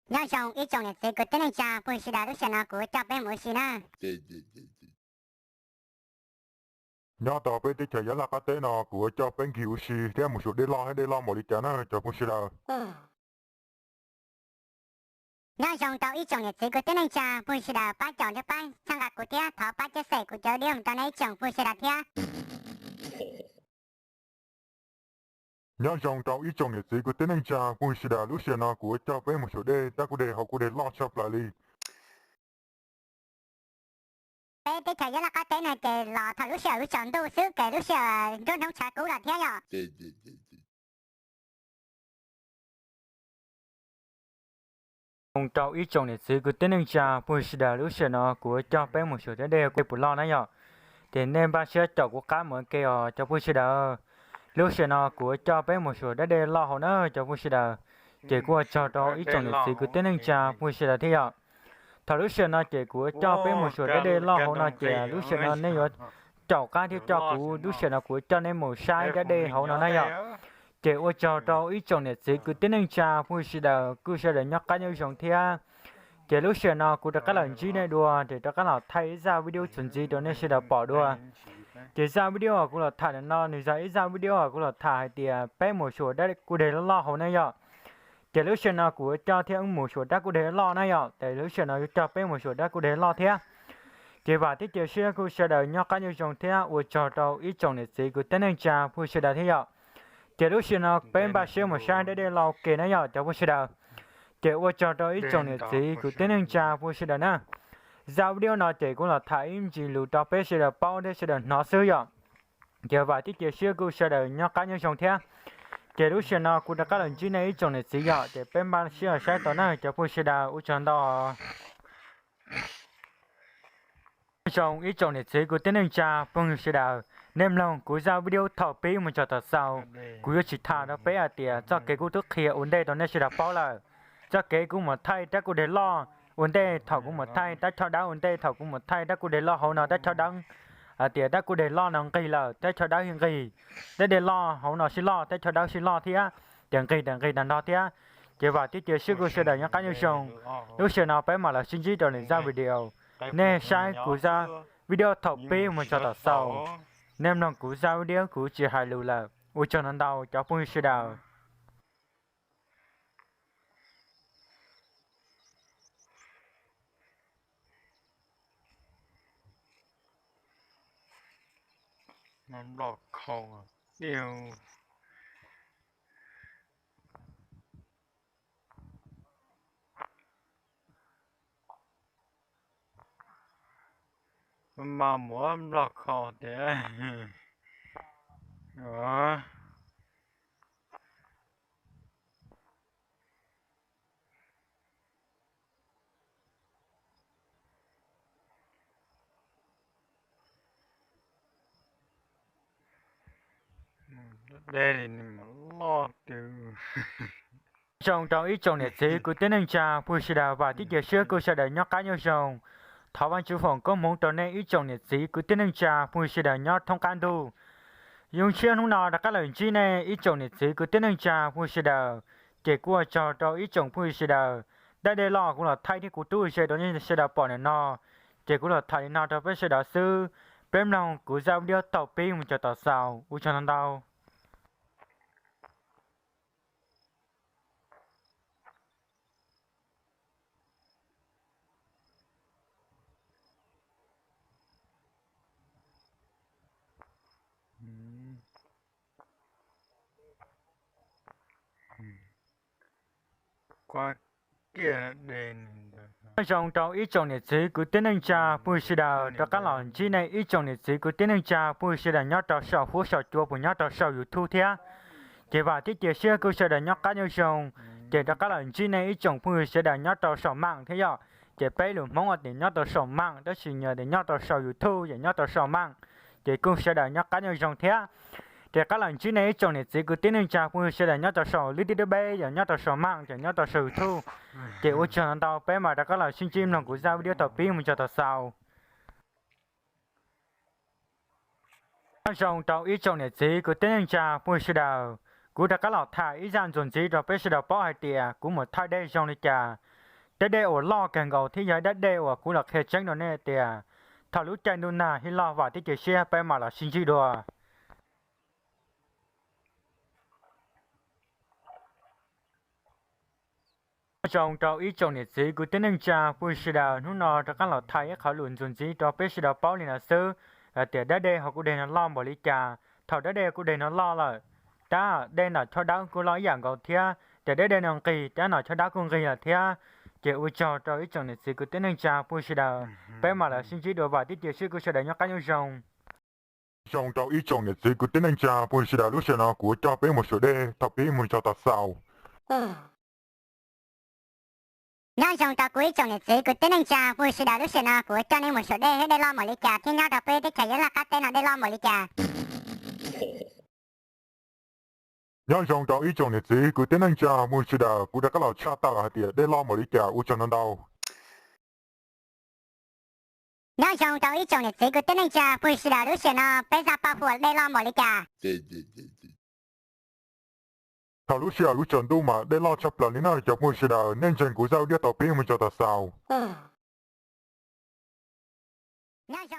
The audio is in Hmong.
Nyob zoo ib tsoom niam txiv kwv tij neej tsa phooj ywg sawv daws, lub sij hawm no kuv yuav coj peb mus ua si na. Nyob tau peb teb chaws Yab Laj qab teb no kuv yuav coj peb nkig ua si thiab mus xyuas dej loj thiab dej loj npaum li cas na cov phooj ywg sawv daws. Nyob zoo rau ib tsoom niam txiv kwv tij neej tsa phooj ywg sawv daws, pab caum thiab pab txhawb nqa kuv thiab thov pab txhawb nqa kuv cov video mus rau nej ib tsoom phooj ywg sawv daws thiab. Nyob zoo rau ib tsoom niam txiv kwv tij neej tsa phooj ywg sawv daws, lub sij hawm no kuv yuav coj peb mus xyuas dej, tab kuj dej hauv kuj dej loj tshaj plaws li. Peb teb chaws Yab Laj qab teb no ces los thaum lub sij hawm tsaus ntuj xwb ces lub sij hawm nruab hnub tshav kub lawm thiab yom. Nyob zoo rau ib tsoom niam txiv kwv tij neej tsa phooj ywg sawv daws, lub sij hawm no kuv yuav coj peb mus xyuas thiab dej kuj dej puas loj na yom. Ces nej npaj siab caum kuv qab mus ua ke os cov phooj ywg sawv daws. Lub sij hawm no kuv yuav coj peb mus xyuas dab dej loj hauv na cov phooj ywg sawv daws. Ces kuj ua tsaug rau ib tsoom niam txiv kwv tij neej tsa phooj ywg sawv daws thiab yom. Thaum lub sij hawm no ces kuv yuav coj peb mus xyuas dab dej loj hauv no ces lub sij hawm no nej yuav caum qab thiab coj kuv, lub sij hawm no kuv yuav coj nej mus saib dab dej hauv no na yom. Ces ua tsaug rau ib tsoom niam txiv kwv tij neej tsa phooj ywg sawv daws, kuj sawv daws nyob qab nyob zoo thiab. Ces lub sij hawm no kuv rov qab los ntsib nej dua, ces rov qab los thaij ib zaj video txuas ntxiv rau nej sawv daws pom dua. Ces zaj video uas kuv los tham ntawm no nws yog ib zaj video uas kuv los tham hais tias peb mus xyuas dab kuj deg loj loj hauv na yom. Ces lub sij hawm no kuv yuav coj thiab wb mus xyuas dab kuj deg loj na yom, ces lub sij hawm no yuav coj peb mus xyuas dab kuj deg loj thiab. Ces vam thiab cia siab kuj sawv daws nyob qab nyob zoo thiab ua tsaug rau ib tsoom niam txiv kwv tij neej tsa phooj ywg sawv daws thiab yom. Ces lub sij hawm no peb npaj siab mus saib dab dej loj ua ke na yom cov phooj ywg sawv daws. Ces ua tsaug rau ib tsoom niam txiv kwv tij neej tsa phooj ywg sawv daws na. Zaj video no ces kuv los tham ib ntsis lus rau peb sawv daws paub thiab sawv daws hnov xwb yom. Ces vam thiab cia siab kuj sawv daws nyob qab nyob zoo thiab. Ces lub sij hawm no kuv rov qab los ntsib nej ib tsoom niam txiv yom, ces peb npaj siab saib tau na cov phooj ywg sawv daws, ua tsaug ntau. Nyob zoo ib tsoom niam txiv kwv tij neej tsa phooj ywg sawv daws, nej mloog kuv zaj video thaum pib mus txog thaum xaus. Kuv yuav tsis tham rau peb hais tias txoj kev kuv twb qhia ua ntej rau nej sawv daws paub lawm. Txoj kev kuv mus thaij dab kuj deg loj ua ntej, thaum kuv mus thaij tab choj dawb ua ntej, thaum kuv mus thaij dab kuj deg loj hauv no tab choj dawb, hais tias dab kuj deg loj no nqig lawm tab choj dawb nqig, dab dej loj hauv no sib loj tab choj dawb sib loj thiab, ces nqig tas nqig tag nrho thiab. Ces vam thiab cia siab kuj sawv daws nyob qab nyob zoo. Lub sij hawm no peb mam los sib ntsib rau lwm zaj video. Nej saib kuv zaj video thaum pib mus txog thaum xaus. Nej mloog kuv zaj video kuv tsis hais lus lawm. Ua tsaug ntau ntau cov phooj ywg sawv daws. Mas muab nplog kho tias zoo rau ib tsoom niam txiv kwv tij neej tsa phooj ywg sawv daws, vam thiab cia siab kuj sawv daws nyob qab nyob zoo. Thov Vaj Tswv foom koob hmoov rau nej ib tsoom niam txiv kwv tij neej tsa phooj ywg sawv daws nyob thoob qab ntuj. Zoo siab hnub no rov qab los ntsib nej ib tsoom niam txiv kwv tij neej tsa phooj ywg sawv daws, ces kuj ua tsaug rau ib tsoom phooj ywg sawv daws. Dab dej loj kuv los thaij thiab kuv tub ze rau nej sawv daws pom ntawm no, ces kuv los tham li no rau peb sawv daws xwb. Peb mloog kuv zaj video thaum pib mus txog thaum xaus, ua tsaug ntau ntau. Nyob zoo rau ib tsoom niam txiv kwv tij neej tsa phooj ywg sawv daws, rov qab los ntsib nej ib tsoom niam txiv kwv tij neej tsa phooj ywg sawv daws nyob rau saum huab saum cua puas nyob rau saum YouTube thiab. Ces vam thiab cia siab kuj sawv daws nyob qab nyob zoo. Ces rov qab los ntsib nej ib tsoom phooj ywg sawv daws nyob rau saum maam thiab yom. Ces peb lus Hmoob tias nyob rau saum maam, tab sis nyias tias nyob rau saum YouTube ces nyob rau saum maam. Ces kuj sawv daws nyob qab nyob zoo thiab. Ces rov qab los ntsib nej ib tsoom niam txiv kwv tij neej tsa phooj ywg sawv daws nyob rau saum lub tib dub peb yom, nyob rau saum maam ces nyob rau saum YouTube. Ces ua tsaug ntau ntau, peb mam rov qab los sib ntsib mloog kuv zaj video thaum pib mus txog thaum xaus. Nyob zoo rau ib tsoom niam txiv kwv tij neej tsa phooj ywg sawv daws, kuv rov qab los tham ib zaj ntxuas ntxiv rau peb sawv daws paub hais tias kuv mus thaij dej zoo li cas. Dab dej uas loj kawg nkaus thiab yog dab dej uas kuv los qhia tseeb rau nej tias thaum lub caij ntuj nag hib los vam thiab cia siab peb mam los sib ntsib dua. Nyob zoo rau ib tsoom niam txiv kwv tij neej tsa phooj ywg sawv daws, hnub no rov qab los thaij ib qho lus ntxuav ntxiv rau peb sawv daws paub li no xwb, hais tias dab dej hauv kuv dej no loj npaum li cas. Thaum dab dej kuv dej no loj lawm, tab dej ntawm Choj Dawb kuj loj ib yam nkaus thiab, ces dab dej no nqig tab nom Choj Dawb kuj nqig lawm thiab. Ces ua tsaug rau ib tsoom niam txiv kwv tij neej tsa phooj ywg sawv daws, peb mam los sib ntsib dua, vam thiab cia siab kuv sawv daws nyob qab nyob zoo. Zoo rau ib tsoom niam txiv kwv tij neej tsa phooj ywg sawv daws, lub sij hawm no kuv coj peb mus saum dej, thov peb mus tso tau xaus. Nyob zoo rau kuv ib tsoom niam txiv kwv tij neej tsa phooj ywg sawv daws, lub sij hawm no kuv coj nej mus saum dej, dej loj npaum li cas thiab nyob rau peb teb chaws Nyab Laj qab teb no dej loj npaum li cas. Nyob zoo rau ib tsoom niam txiv kwv tij neej tsa phooj ywg sawv daws, kuv rov qab los tshaj tawm hais tias dej loj npaum li cas, ua tsaug ntau ntau. Nyob zoo rau ib tsoom niam txiv kwv tij neej tsa phooj ywg sawv daws, lub sij hawm no peb zaj paj huam dej loj npaum li cas. Thaum lub sij hawm lub tsaus ntuj mas dej loj tshaj plaws li na cov phooj ywg sawv daws, nej ntseeg kuv zaj ua diab tau peb mus tso tau xaus. Nyob